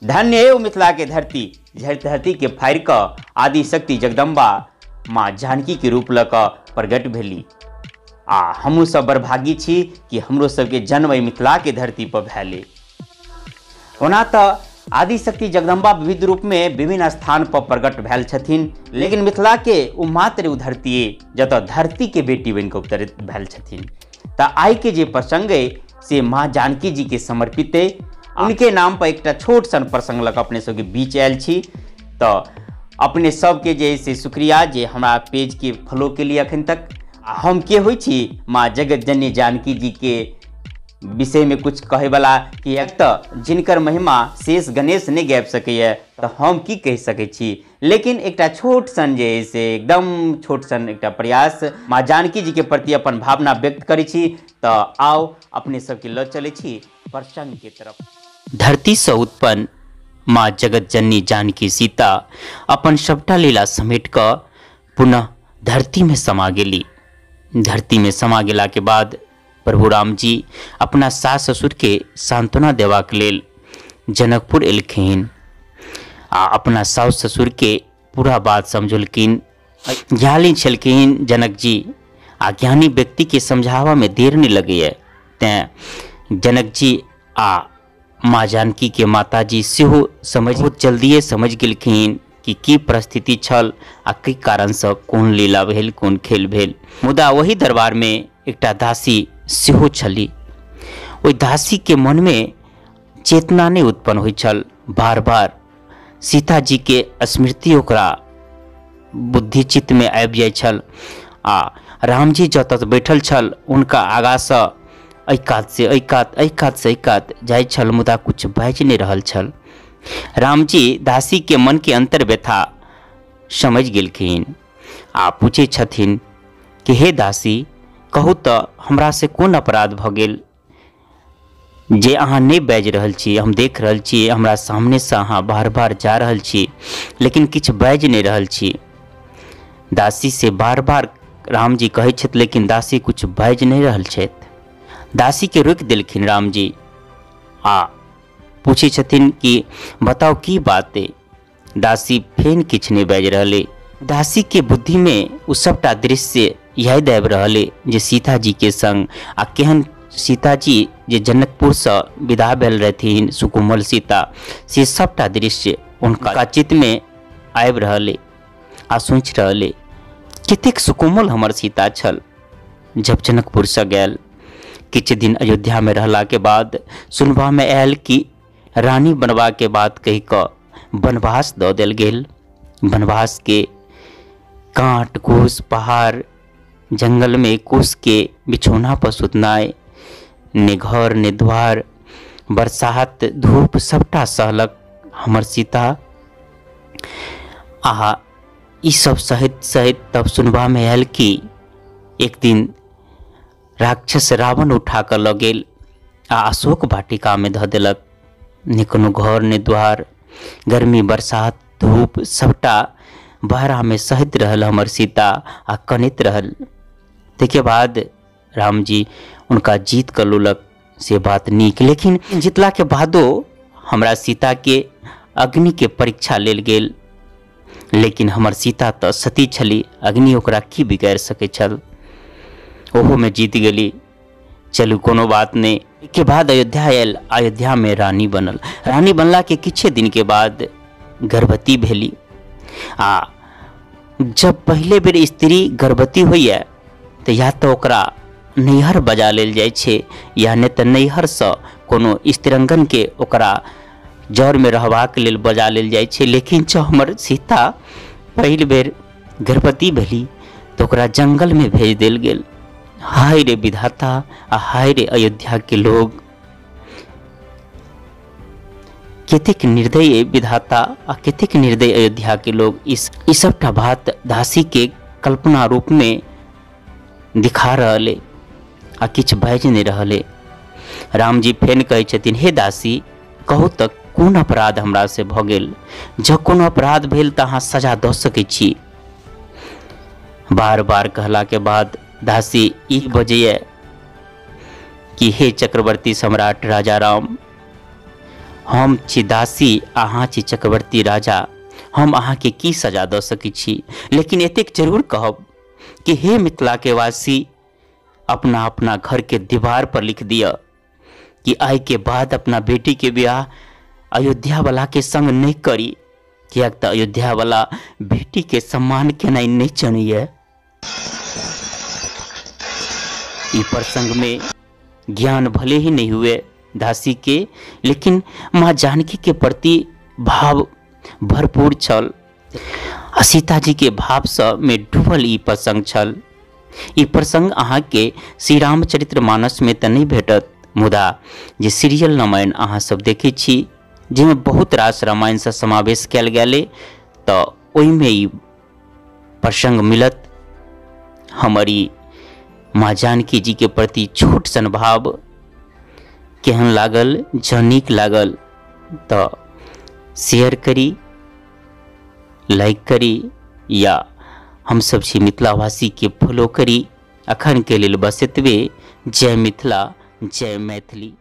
धन्य है मिथिला के धरती, धरती के फाड़ि कऽ आदिशक्ति जगदम्बा माँ जानकी के रूप लऽ कऽ प्रकट भेली। आ हमहूँ सब बड़भागी छी कि हमरो सबके जन्म एहि मिथिला के धरती पर भेलै। ओना तऽ आदिशक्ति जगदम्बा विविध रूप में विभिन्न स्थान पर प्रकट भेल छथिन, लेकिन मिथिला के ओ मात्र ओ धरती जतऽ धरती के बेटी बनि कऽ अवतरित भेल छथिन। तऽ आइ के जे प्रसंग अइ से माँ जानकी जी के समर्पित अइ। उनके नाम पर एकटा छोट सन प्रसंग लऽ कऽ अपने सबके बीच आयल छी। तऽ अपने सबके जे से शुक्रिया जे हमरा पेज के फॉलो केलिए अखन तक। हम के होइ छी माँ जगत जननी जानकी जी के विषय में कुछ कहैवला, कि एक तऽ जिनकर महिमा शेष गणेश नहि गाबि सकैए तऽ हम की कहि सकै छी। लेकिन एकटा छोट सन जे से एकदम छोट सन एकटा प्रयास माँ जानकी जी के प्रति अपन भावना व्यक्त करै छी। तऽ आउ अपने सबके लऽ चलै छी प्रसंग के तरफ। धरतीसँ उत्पन्न माँ जगत जननी जानकी सीता अपन सबटा लीला समेट कऽ पुनः धरती में समा गेली। धरती में समा गेला के बाद प्रभु राम जी अपना सास ससुर के सांत्वना देबाक लेल जनकपुर एलखिन आ अपना सास ससुर के पूरा बात समझौलखिन। ज्ञानी छलखिन जनक जी आ ज्ञानी व्यक्ति के समझावा में देर नहीं लगैए, तैं जनक जी आ माँ जानकी के माता जी सेहो समझ बहुत जल्दिए समझ गेलखिन कि की परिस्थिति छल आ की कारणसँ कोन लीला भेल, कोन खेल भेल। मुदा ओही दरबार में एकटा दासी सेहो छली। ओहि दासी के मन में चेतना नहीं उत्पन्न होइ छल। बार बार सीता जी के स्मृति ओकरा बुद्धि चित्त में आबि जाइ छल आ रामजी जतऽ बैठल छल हुनका आगाँसँ एहि कात से एहि कात, एहि कात से एहि कात जाइ छल, मुदा कुछ बाजि नहि रहल छल। रामजी दासी के मन के अंतर व्यथा समझ गेलखिन आ पूछै छथिन कि हे दासी, कहू तऽ हमरा से कोन अपराध भऽ गेल जे अहाँ नहि बाजि रहल छी? हम देख रहल छी हमरा सामनेसँ अहाँ बार बार जा रहल छी, लेकिन किछु बाजि नहि रहल छी। दासी से बार बार रामजी कहै छथि, लेकिन दासी किछु बाजि नहि रहल छथि। दासी के रोकि देलखिन रामजी आ पूछै छथिन कि बताउ की बात अइ? दासी फेन किछु नहि बाजि रहल अइ। दासी के बुद्धि में ओ सबटा दृश्य याद आबि रहल अइ जे सीता जी के संग आ केहन सीता जी जे जनकपुरसँ विदा भेल रहथिन, सुकोमल सीता, से सबटा दृश्य हुनका चित्त में आबि रहल अइ आ सोचि रहल अइ कतेक सुकोमल हमर सीता छल। जब जनकपुरसँ गेल किछु दिन अयोध्या में रहला के बाद सुनबा में आयल कि रानी बनबा के बात कहि कऽ वनवास दऽ देल गेल। वनवास के कांट कुश पहाड़ जंगल में कुश के बिछौना पर सुतनाइ, ने घर ने द्वार, बरसात धूप सबटा सहलक हमर सीता। आ ई सब सहैत सहैत तब सुनबा में आयल कि एक दिन राक्षस रावण उठा कऽ लऽ गेल आ अशोक वाटिका में धऽ देलक। ने कोनो घर ने द्वार, गर्मी बरसात धूप सबटा बहरा में सहैत रहल हमर सीता आ कनैत रहल। ताहिके बाद रामजी हुनका जीत कऽ लेलक, से बात नीक, लेकिन जीतला के बादो हमरा सीता के अग्नि के परीक्षा लेल गेल, लेकिन हमर सीता तऽ सती छली, अग्नि ओकरा की बिगाड़ि सकै छल, ओहोमे जीत गेली। चलू कोनो बात नहि। के बाद अयोध्या आयल, अयोध्या में रानी बनल। रानी बनला के किछे दिन के बाद गर्भवती भेली आ जब पहिले बेर स्त्री गर्भवती होइए तऽ या तऽ ओकरा नैहर बजा लेल जाइ छै या नहि तऽ नैहरसँ कोनो स्त्रीगण के ओकरा जरमे रहबाक लेल बजा लेल जाइ छै। लेकिन जँ हमर सीता पहिल बेर गर्भवती भेली तऽ ओकरा जंगलमे भेज देल गेल। हाय रे विधाता आ हाय रे अयोध्या के लोग, कतेक निर्दयी विधाता आ कतेक निर्दयी अयोध्या के लोग। इस सबटा बात दासी के कल्पना रूप में दिखा रहल आ किछु बाजि नहि रहल। रामजी फेन कहै छथिन, हे दासी, कहू तऽ कोन अपराध हमरा से भऽ गेल? जँ कोनो अपराध भेल तऽ अहाँ सजा दऽ सकै छी। बार बार कहला के बाद दासी ई बजैए कि हे चक्रवर्ती सम्राट राजा राम, हम छी दासी, अहाँ छी चक्रवर्ती राजा, हम अहाँके की सजा दऽ सकै छी, लेकिन एतेक जरूर कहब कि हे मिथिला के वासी, अपना अपना घर के दीवार पर लिख दिअ कि आइ के बाद अपना बेटी के ब्याह अयोध्या वाला के संग नहीं करी, किएक तऽ अयोध्या वाला बेटी के सम्मान केनाइ नहीं जनैया। ई प्रसंग में ज्ञान भले ही नहीं हुए दासी के, लेकिन माँ जानकी के प्रति भाव भरपूर छल आ सीता जी के भाव सँ में डूबल ई प्रसंग छल। ई प्रसंग अहाँके श्री रामचरित्र मानस में तऽ नहीं भेटत, मुदा जे सीरियल रामायण अहाँ सब देखै छी जाहिमे बहुत रास रामायणसँ समावेश कयल गेल, तऽ ओहिमे ई प्रसंग मिलत। हमर ई माँ जानकी जी के प्रति छोट सन भाव केहन लागल, जँ नीक लागल तऽ शेयर करी, लाइक करी, या हम सब छी मिथिलावासी के फॉलो करी। अखन के लेल बस एतबे। जय मिथिला, जय मैथिली।